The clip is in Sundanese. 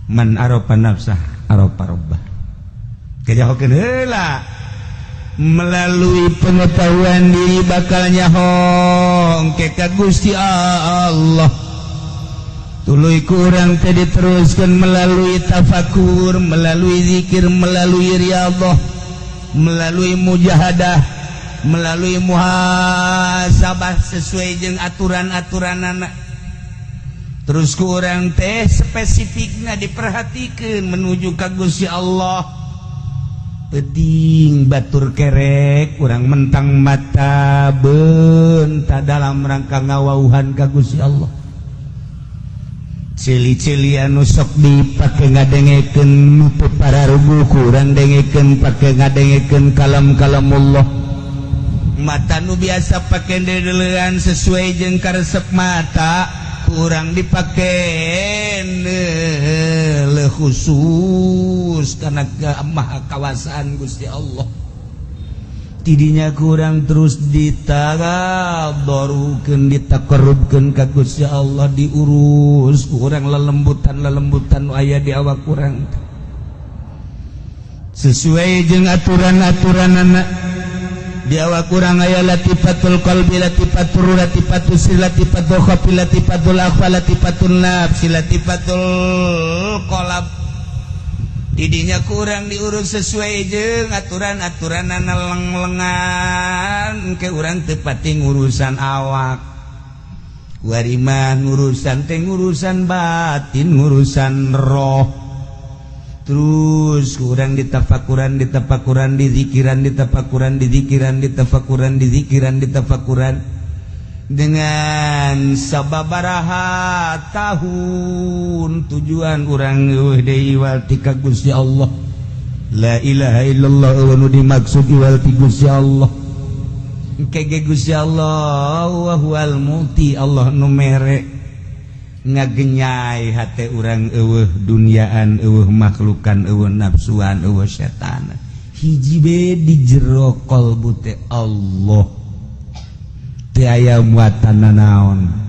Man arafa nafsah arafa rabbah. Kajahokeun heula melalui pengetahuan diri, bakal nyaho engke ka Gusti Allah. Tuluy kurang teh diteruskan melalui tafakur, melalui zikir, melalui riyadhah, melalui mujahadah, melalui muhasabah sesuai jeung aturan-aturan anak. Terus kurang teh spesifiknya diperhatikan menuju ka Gusti Allah. Penting batur kerek, kurang mentang mata benta dalam rangka ngawauhan ka Gusti Allah. Cili-cili anu sok dipake ngadengekeun nutup para rugu, kurang dengekeun pake ngadengekeun kalam-kalam Allah. Mata nu biasa pake dedelean sesuai jeung karesep mata, kurang dipake le khusus karena maha kawasaan Gusti Allah. Tidinya kurang terus ditadarukeun, ditakarubkeun ka Gusti Allah, diurus kurang lelembutan lelembutan nu aya di awak kurang sesuai jeung aturan-aturan anak. Di awak kurang aya latifatul qalbi, latifatul ruh, latifatul sir, latifatul khafi, latifatul akhfa, latifatul nafsi, latifatul qalb. Didinya kurang diurus sesuai jeung aturan-aturan leng-lengan ke urang tepati urusan awak wariman, urusan teh urusan batin, urusan roh. Terus kurang ditafakuran, ditafakuran, dizikiran, ditafakuran, dizikiran, ditafakuran, dizikiran, ditafakuran dengan sababaraha tahun, tujuan urang eueuh deui iwal ti ka Gusti Allah. La ilaha illallah eueuh nu dimaksud iwal ti Gusti Allah. Engke Gusti Allah wa huwal mu'ti, Allah nu mere, ngagenyai hate urang, eueuh duniaan, eueuh makhlukan, eueuh nafsuan, eueuh setan, hiji be di jero kolbu teh Allah, teu aya muatan nanaon.